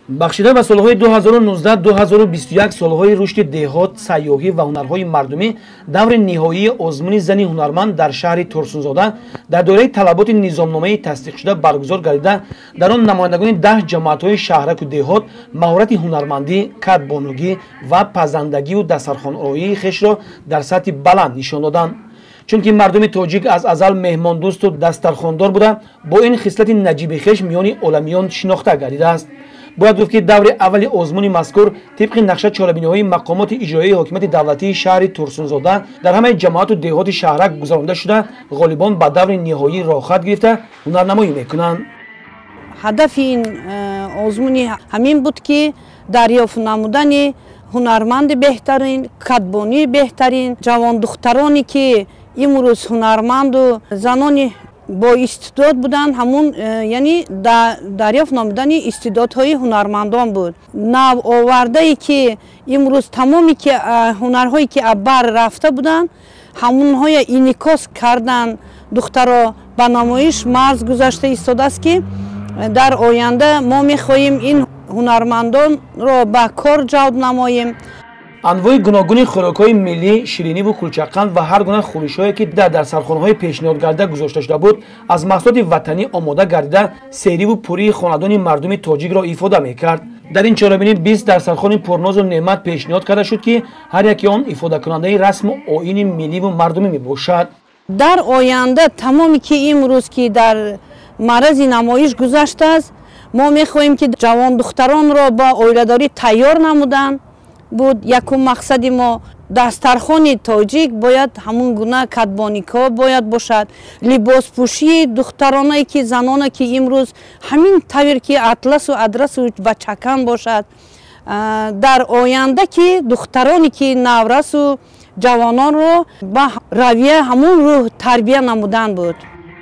Бахшида ба солҳои 2019-2021, солҳои рушди деҳот, сайёҳӣ ва ҳунарҳои мардумӣ, даври ниҳоии озмуни зани ҳунарманд дар шаҳри Турсунзода дар доираи талаботи низомномаи тасдиқшуда баргузор гардида, дар он намояндагони 10 ҷамоатҳои шаҳраку деҳот маҳорати ҳунармандӣ, кадбонугӣ ва пазандагию дастархонороии хешро дар сатҳи баланд нишон доданд. Чунки мардуми тоҷик аз азал меҳмондӯсту дастархондор буда, бо ин хислати наҷиби хеш миёни оламиён шинохта гардидааст. Бояд гуфт, ки даври аввали озмуни мазкур тибқи нақша чорабиниҳои мақомоти иҷроияи ҳокимияти давлатии шаҳри Турсунзода дар ҳамаи ҷамоату деҳоти шаҳрак гузаронда шуда, ғолибон ба даври ниҳоӣ роҳхат гирифта, ҳунарнамоӣ мекунанд. Ҳадафи ин озмуни ҳамин буд, ки дарёфт намудани ҳунарманди беҳтарин, кадбонии беҳтарин, ҷавондухтароне, ки имрӯз ҳунарманду занони боистеъдод буданд, ҳамун яъне дарёфт намудани истеъдодҳои ҳунармандон буд. Навовардае, ки имрӯз тамоми ки ҳунарҳое, ки бар рафта буданд, ҳамунҳоя инъикос кардан. Духтаро ба намоиш марз гузашта истодааст, ки дар оянда мо мехоҳем ин ҳунармандонро ба кор ҷалб намоем. Анвои гуногуни хӯрокҳои миллӣ, шириниву кулчақанд ва ҳар гуна хӯришҳое, ки дар дастархонҳои пешниҳодгарда гузошта шуда буд, аз маҳсулоти ватанӣ омода гардида, сериву пурии хонадони мардуми тоҷикро ифода мекард. Дар ин чорабинӣ 20 дастархони пурнозу неъмат пешниҳод карда шуд, ки ҳар яке он ифодакунандаи расму оини милливу мардумӣ мебошад. Дар оянда тамоме, ки имрӯз ки дар маърази намоиш гузаштааст, мо мехоҳем, ки ҷавондухтаронро ба оиладорӣ тайёр намудан буд якум мақсади мо. Дастархони тоҷик бояд ҳамун гуна кадбоникҳо бояд бошад, либоспӯшии духтаронае, ки занона, ки имрӯз ҳамин тавир, ки атласу адрасу ба чакан бошад. Дар оянда, ки духтароне, ки наврасу ҷавононро ба равия ҳамун рӯҳ тарбия намудан буд.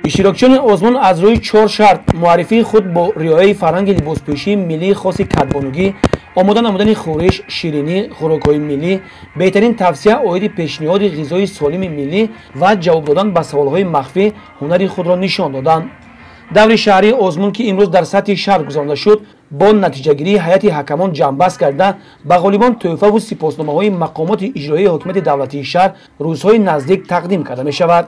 Иштирокчиёни озмун аз рӯи чор шарт: муаррифии худ бо риояи фарҳанги либоспӯшии миллии хоси кадбонугӣ, омода намудани хӯриш, ширинӣ, хӯрокҳои миллӣ, беҳтарин тавсия оиди пешниҳоди ғизои солими миллӣ ва ҷавоб додан ба саволҳои махфӣ ҳунари худро нишон доданд. Даври шаҳрии озмун, ки имрӯз дар сатҳи шаҳр гузаронда шуд, бо натиҷагирии ҳайати ҳакамон ҷамъбаст карда, ба ғолибон тӯҳфаву сипосномаҳои мақомоти иҷроияи ҳокимияти давлатии шаҳр рӯзҳои наздик тақдим карда мешавад.